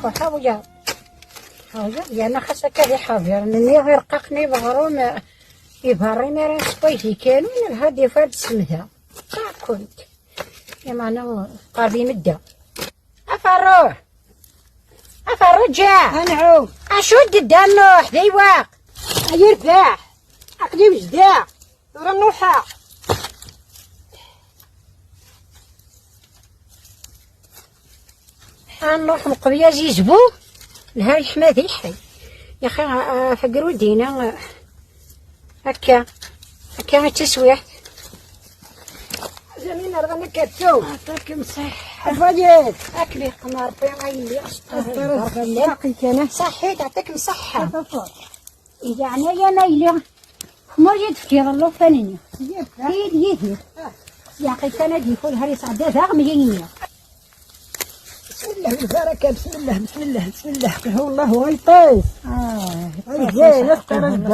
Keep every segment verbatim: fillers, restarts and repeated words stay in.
Ḥawiya. Ḥawiya, yerna xas akka di ḥaḍir. Nniɣ irqaqen ibeɣrum, iberrin ara neswa ihikanun, lha des fois ad d-semdeɣ. Taɛkunt. Imeɛna, qerb imedda. Aferruḥ! Aferruǧa! Anɛu! Acu d-dda Nuḥ, d ayweq! Ay irbeḥ! Aql-i wejdeɣ! Tura nruḥeɣ. Ad nruḥ nqeḍ azizbu, lha yeḥma di ḥay. Yaxi, a, a, tagrudina, a, akka, akka i d taswiɛt. Zamin rɣan akka ttu. Ɛṭakem ṣṣeḥḥa. Abayet. Akken yeqqen Ṛebbi ay lliɣ. Ṣaḥit, ɛṭakem ṣṣeḥḥa. Yeɛni ya mayli, xmur yid-fkiḍ llufan-nni. Yid Yidir. Yaqi kan ad yekul har yesɛedda daɣ meyya-nni. بسم الله البركة، بسم الله، بسم الله، بسم الله، قل هو الله غيطيس. آه، غيطيس،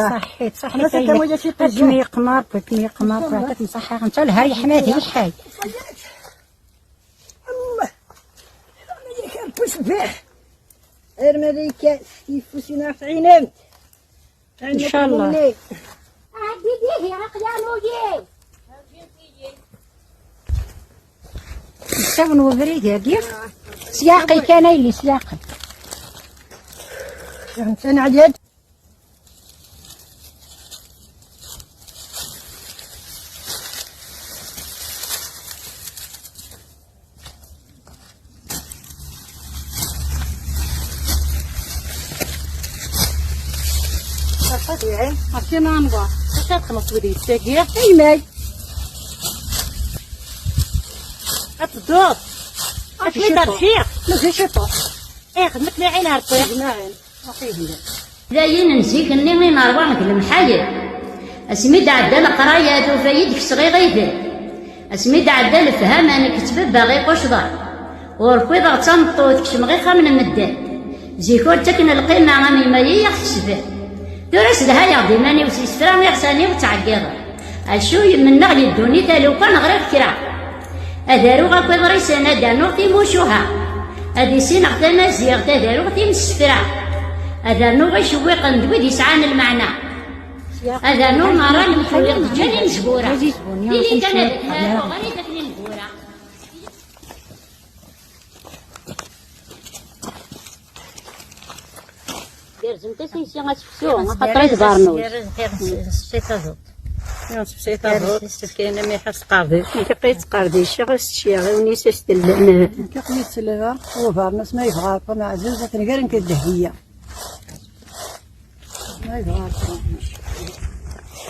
صحيت، صحيت، أنا أيوة. سكر وجهي في قلبي. أكمي قمار، أكمي قمار، يعطيك الصحة، أنت الهاي حمادي حي. الله. الملك التسبيح. الملك يفوسنا في عينك. إن شاء الله. عدي ديه يا رقيان وجيه. نساو نوفري ديالي. سياقي كان اللي سياقي. فهمت أنا عياد. طبيعي. عرفتي ما نبغى. اش تخلص ودي الساقيه؟ اي ماي. غتدور. غتميت الشيخ. ما فيش يطوح. ايه، خدمت لي عينها ربي. اجمعين. Dayen n zik-nni i nerwa deg lemḥayed. Asmi d-ɛedda leqraya, tufa-yi-d kkseɣ iɣiden. Asmi d-ɛedda lefhama, nekk ttbebbaɣ iqucḍen. Ur kwiḍeɣ d tameṭṭut, kecmeɣ ixxamen n medden. Zik ur ttaken lqima am imayi i aɣ-kesben. Tura ssedhayeɣ-d iman-iw s yisefra iɣsan-iw ttɛeggiḍen. Acu mennaɣ di ddunit a lukan ɣriɣ kra. Ad aruɣ akk iḍrisen, ad d-rnuɣ timucuha. Ad issineɣ tamaziɣt, ad aruɣ timsefra. Ad rnuɣ icewwiqen d wid yesɛan lmeɛna. Ad rnuɣ merra lemḥuliɣ d ǧǧan imezwura. Tili kan ad akken aruɣ ɣer i daxel imezwura. Gerzemt-as aysi asefsu, axaṭer ad barnus. Nsefsi taẓuṭ. Nsefsi taẓuṭ, sefkayen am iḥas qerdic. Nekk aqi ttqerdiceɣ, as ččiɣ, iwen-is as tellan. Nekk aqi selleɣ, ubarnus ma yebɣa Ṛebbi meɛzuz, ad t-nger nekk d Dehbiya.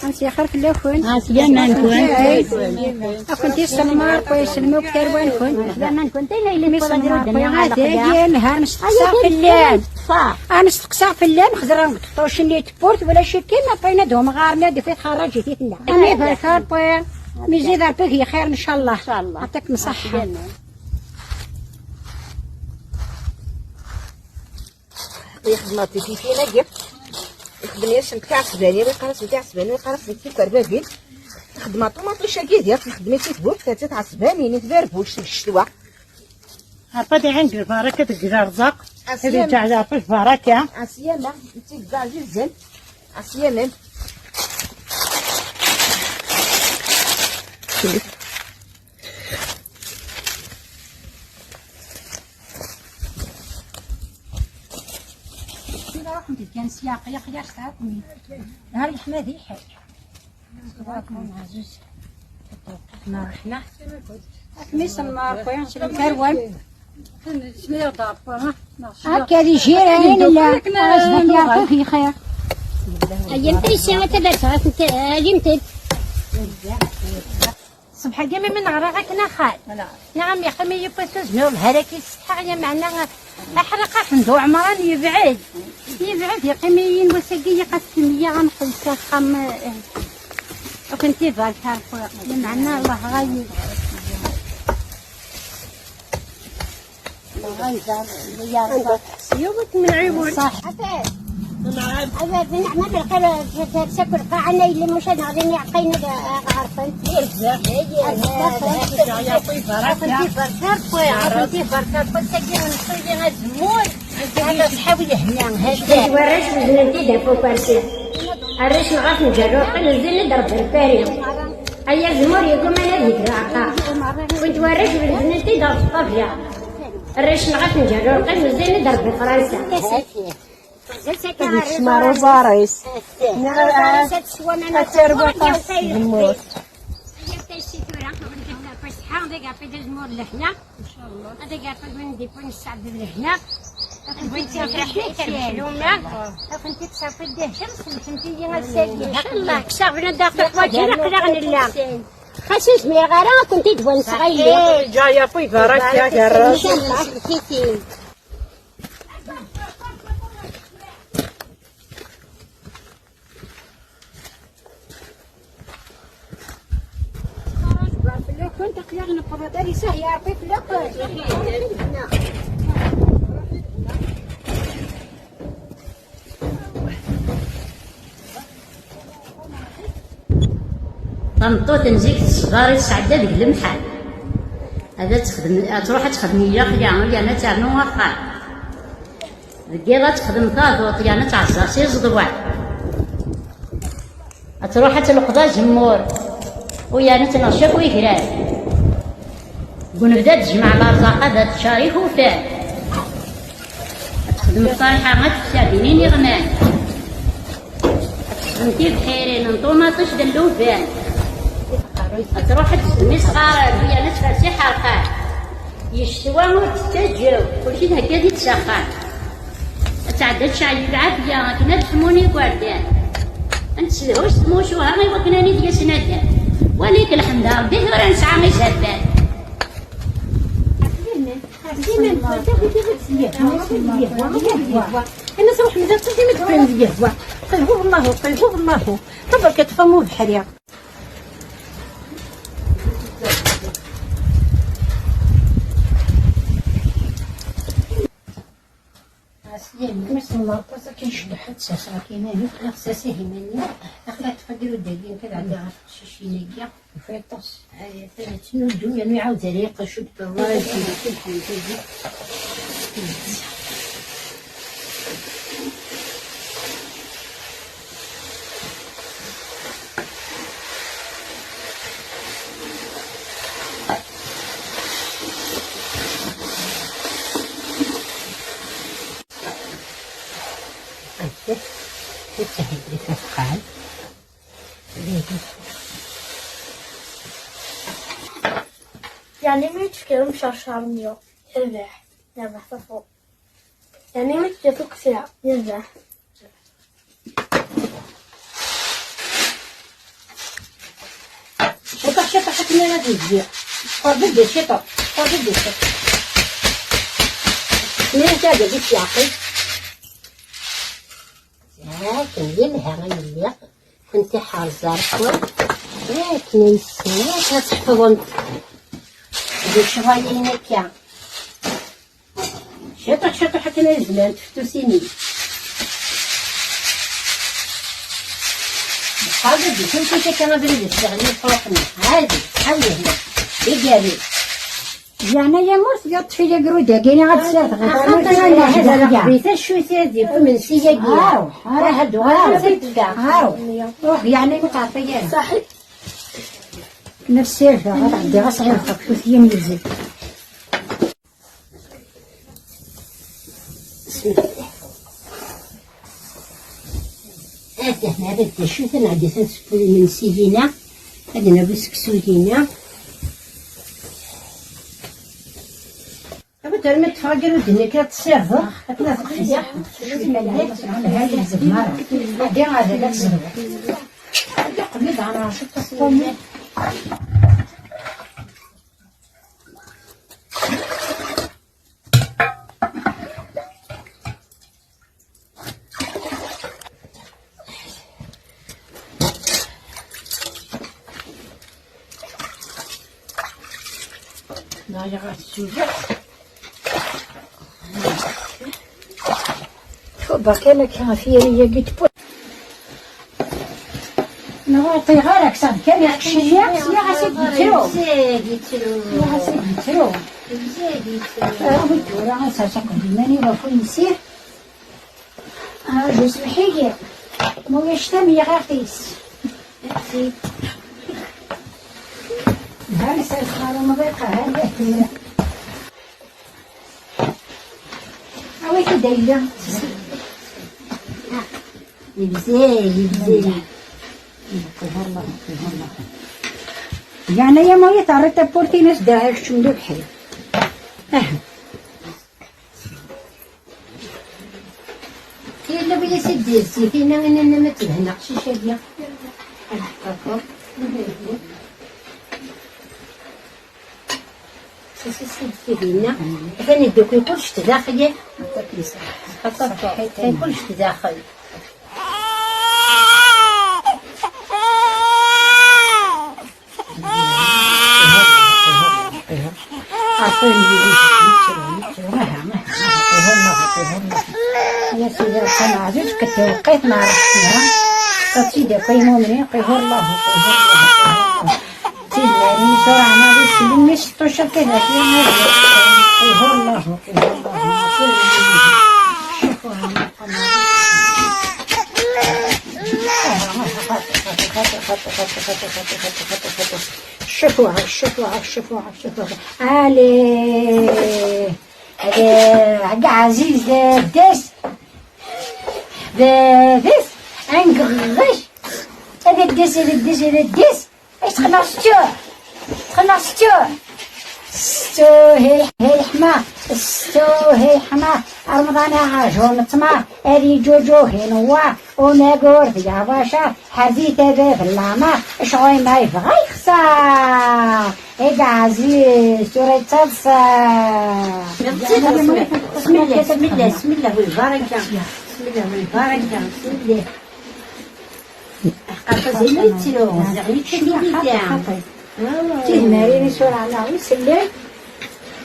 Ansi xir fell-akent. Ɛeslama-nkent. Ad kent-yesselmer, Ṛebbi yesselmer akk tarwa-nkent. Ɛeslama-nkent. Ayla yella mi yesselmer Ṛebbi, ad dagi lhar nesteqsa fell-am. Ad nesteqsa fell-am, xeẓra deg tṭuc-nni tewwurt, wala cikin, après ad umɣar, mi ad d-txerraǧ i tella. Ami barka Ṛebbi, mi zid Ṛebbi ad yexir, ncallah. Ncallah. Ɛṭikem ṣṣeḥḥa. Ɛeslama. Yexdem aṭi tifin-agi. Yexdem-as n tiɛesbanin, yeqqar-as n tiɛesbanin, yeqqar-as n tikerbabil. Yexdem aṭumaṭic-agi diɣ, yexdem-it i tburt, ta d tiɛesbanin, i tberbuct, deg ccetwa. Ṛebbi ad iɛin deg lbaraka, deg lerẓaq. Ad iǧǧeɛ Ṛebbi lbaraka. Ɛeslama, netta deg ɛzizen. Ɛeslama. Tura ruḥemt-d kan sya, aql-i xyar sɛakum. Nahar yeḥma di ḥal. Tura ruḥemt ɛziz. Ma ruḥna. Akmi s lmar, kwi, s lkarwan. Akka di jiran, la. Akken, ah, Ṛebbi yeɛṭik xir. Ayya, mtaysa, a tabarka, a tent-, a tent-, Ṣṣbeḥ-agi mi neɣra akken axal. Nɛam, yeqqim-iyi wawal s uznu, lhar-agi ṣṣeḥḥa, ya meɛna aḥraq-asen d uɛemran yebɛed. Yebɛed, yeqqim-iyi wass-agi, yeqqas kemmiyya, ad nqel s axxam, eh, akken tibarka, ya meɛna Allah ɣayib. Anda tḥessi yiwet n lɛiwel. صح. عباد، عباد، نعمل الخير، تسكر قاعنا اللي مش ناخذين يعطينا عرفان. يا طيب، بركة، بركة، بركة، بركة، بركة، بركة، بركة، بركة، Warrac weznen-t-id ɣef ukersi. Arrac neɣ ɣef nǧerruqen, zzin-d Rebbi lfari. Ay azemmur yeggumman ad yeg leɛqar. Wid warrac weznen-t-id ɣef ṭṭabla. Arrac neɣ ɣef nǧerruqen, zzin-d Rebbi Fransa. Ad yekcem ar uẓar-is. Ad terwi aṭas n tgemmurt. Ad iɛṭi azemmur lehna. Ad iɛṭi win d-iwwin sseɛd d lehna. Ad kent-id-tafeḍ d aḥluma. Ad kent-id-tafeḍ d aḥluma. Ncallah, kkseɣ bnadda ɣef teḥwaǧin aql-aɣ nella. Xas ur zmireɣ ara ad kent-id-wanseɣ a yelli. Ǧǧa ya ṭibar akka garrad. Ncallah. Fell-akent, aql-aɣ newweḍ-d, ad isahel Ṛebbi fell-akent. Tameṭṭut n zik teṣber i tesɛedda deg lemḥan. Ad texdem, ad truḥ ad texdem i yiɣli, yerna ad ternu axxam. Deg yiḍ ad texdem taduṭ, yerna ad tɛezzer s iẓeḍwan. Ad truḥ ad tleqḍ azemmur, u yerna ad tneɣ cakk igran. Deg unebdu ad d-tejmeɛ lerẓaq, ad teččar ikufan. Ad texdem ṣṣaliḥa, ad tefsa din iniɣman. Ad texdem tibḥirin n ṭumaṭic d lluban. Ad truḥ ad texdem isɣaren, u yerna ad tfers iḥerqan. Yeccetwa ur tettaǧǧaw, kulci thegga-t-id s axxam. Ad tɛedda ad tceɛl lɛafya akken ad ḥmun igerdan. Ad nessedhu s tmucuha i wakken ad nid-yas nadam. Wali-k lḥemd a Ṛebbi, tura nesɛa izerfan. Anas ruḥ mdel ttaf imi d-qqim d yehwa. Qihhu Allahu, qihhu Allahu. Tabarkat ṭṭfa mu beḥri. Sliman, ma semmeṛ aṭas akken cebḥet, sas akin, amek la sas ihiman-nni, axaṭer tfagru dagi, nekk ad ɛeddiɣ ɣef teqcicin-agi. Yufa aṭas. Ay, atan yettnudum, yernu iɛawed ar iqac. Yettehdi tafqal. Yeɛni ma yettefkirem cercer-nni, yerbeḥ, yerbeḥ tafuq. Yeɛni ma tefkiḍ tukksa, yerbeḥ. Ciṭuḥ, ciṭuḥ, akken ara d-yezzi. Qerb-d ciṭuḥ, qerb-d ciṭuḥ. Mi ara d-yeɛqel. Akken d imha ay lliɣ, kunt iḥerẓ ar kul. Akken ay ssneɣ ad tḥefḍemt di ccɣal-in akka. Ciṭuḥ, ciṭuḥ akken ay zlant teftusin-nni. Ḥader di tewsit akka abrid isteɣli iṭruḥen. Ɛadi, ḥader hna. Igarri. Yeɛni yamur tgiḍ tfili grud-agi ad tsirdeɣ. Axaṭer ana hada di tacuti di imensi-agi. Aw, ara had uɣal. Aw, ruḥ yeɛni ur tɛeṭṭi ara. Nafsi ad ɛeddiɣ asɣir ɣef tutyin yezzi. Ata, ad d-acu, ad nɛeddi ad nseksu imensi-gina, ad nawi seksu-gina. Awi-d armi ṭṭfeɣ agerud-nni akka ad t-ssirdeɣ, akken ad t-qfizeɣ. Ɛeddi ar da, ad t-ssirdeɣ. Ad iqqel d aɛmar, ciṭ aṭṭumi. Ḍayeɣ ad tsugeɣ. Berka lak ɣef yiri-agi tewwa. Ur ṭṭiɣ ara, kkseɣ-d kan iqecciyen, sliɣ-as i d-yettru. Sliɣ-as i d-yettru. Awi tura ad serseɣ deg iman-iw ɣef uyensir. Rju, smeḥ-iyi. Ma ulac tam yeɣ-aɣ-t-is. Ha, nesers ɣer umḍiq, ha, awi-t-id a yelli. Yebzeg, yebzeg. Yeɛni ya ma terriḍ tawwurt-ines da, keččem d ubeḥri. Aha. Yella wi as-id-yezzi tina, ini-nnem ad tedhen aqcic-agi. Ad ḥqaqeɣ. Sisi, sidi, dinna. Atan iddukel kullec daxel. Aṭaṭa. Kullec daxel. Ɛṭini yid-i, yettru, yettru, aha, aha, aha, ihuṛ Lahu, ihuṛ Lahu. Ya Sidi Ṛebbi aɛziz, ked tewqit n ṛṛeḥma, ad tt-id-yakk ay mumnin, ihuṛ Lahu, ihuṛ Lahu, ihuṛ Lahu. Tizlarin, tura ɛna di slim, mi seṭṭuc akka d akya, ihuṛ Lahu, ihuṛ Lahu. Ccfuɛ, ccfuɛ, ccfuɛ, ccfuɛ. Allez. Allez, Ɛga Ɛziz, d ddes. D ddes. Angeɣ. D ddes, d ddes, d ddes. Teqqneɣ s ttur. Teqqneɣ s ttur. S ttur hi hi ḥma. S ttur hi ḥma. Remḍan aɛerjun ttma. Ad iǧuǧu hi nwa. Unagur d yawaca. Ḥerzi tabab n leɛmer. Ccɣel ma yebɣa yexṣer. Ɛga Ɛziz, tura yettaḍsa. Merci, merci. Bismillah, bismillah, bismillah, lbaraka. Bismillah, lbaraka. Bismillah. Ḥqaqa ziɣ yettru, ziɣ yettru. Tidmarin i sura neɣ isellan,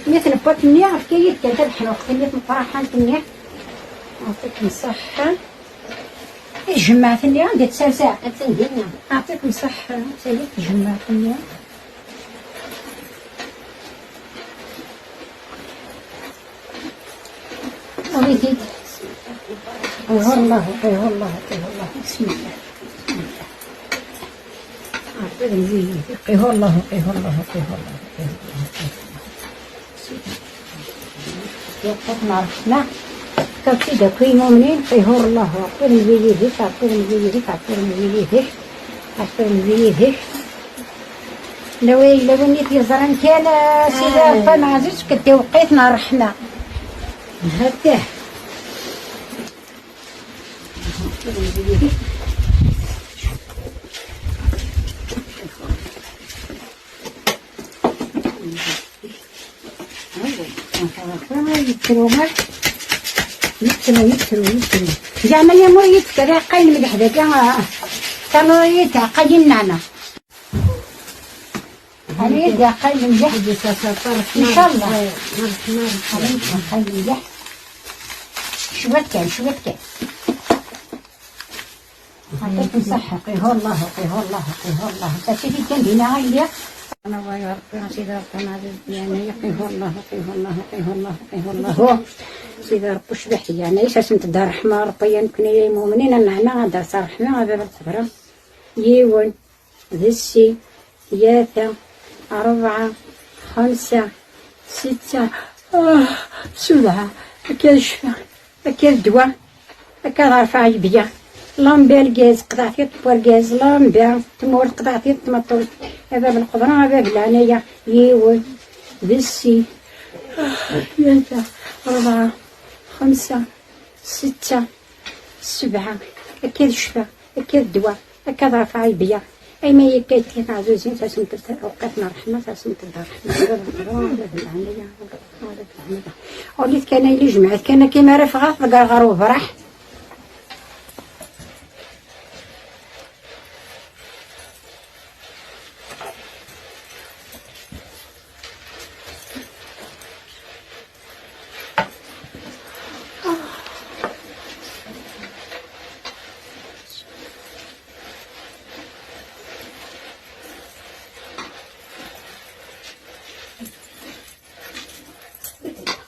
mi tnewwaḍ-nni, efk-iyi-d kan tabeḥnuqt-nni tmeqqraḥant-nni. Ɛṭikem ṣṣeḥḥa. I tjemmaɛt-nni anda tsersa? Attan dinna. Ɛṭikem ṣṣeḥḥa. Anta i tjemmaɛt-nni? Awit-id. Qihur Llah, qihur Llah, qihur Llah. Bismillah. Qihur Llah, qihur Llah, qihur Llah. Yeṭṭef n ṛṛeḥma. Kawti-d akk imumnin, qihur Llah, Ṛebbi d Nnbi yid-k, Ṛebbi d Nnbi yid-k, Ṛebbi d Nnbi yid-k, Ṛebbi d Nnbi yid-k. Lawa yella win i t-yeẓran kan, a Sidi Ṛebbi ameɛzuz, ked tiweqqit n ṛṛeḥma. Hatah. Yettru, yettru, yettru. Zeɛma ya mur yid-k ad iɛeqqay lmelḥ dagi, ah, tamuri tɛeqqay nneɛma. Ani ad iɛeqqay lmelḥ. Incallah. Ani ad iɛeqqay lmelḥ. Cwiṭ kan, cwiṭ kan. Ɛṭikem ṣṣeḥḥa, qihur Llah, qihur Llah, qihur Llah. Anta tigi kan dina ay lliɣ. Ana wa ya Ṛebbi, a Sidi Ṛebbi, ma d yani, qihur Llah, qihur Llah, qihur Llah, qihur Llah. Sidi Ṛebbi, cbiḥ yani, isasent-d ṛṛeḥma, Ṛebbi, ya nekni ay imumnin, anneɛma, ad d-ters ṛṛeḥma, a baba lqudra. Yiwen, d sin, tlata, ṛebɛa, xemsa, setta, ah, sebɛa, akka d ccfa. Akka d ddwa, akka d rrfeɛ yebya. Lamba argaz, qeḍɛet-iḍ n urgaz, lamba tmurt, qeḍɛet-iḍ n tmeṭṭut. A bab lqedra, a bab leɛnaya, yiwen, d sin, tlata, ṛebɛa, xemsa, setta, sebɛa, akka d ccfa, akka d ddwa. Akka d rrfeɛ yebya. Ayma yekka yettli taɛzuzin, tasent-d awqat n ṛṛeḥma, tasent-d ṛṛeḥma. Ula d lqedra, ula d leɛnaya, ula d leɛnaya. Ɣulit kan ay li jemɛet kan akka mi ara ffɣeɣ ad ḍegreɣ ɣer ubraḥ.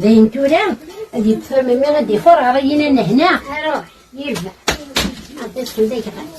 Dayen tura, ad yeṭṭef amami ad ixur ɣer yinan hna. Aruḥ, yirbeḥ. Ad d-asken d agɣar.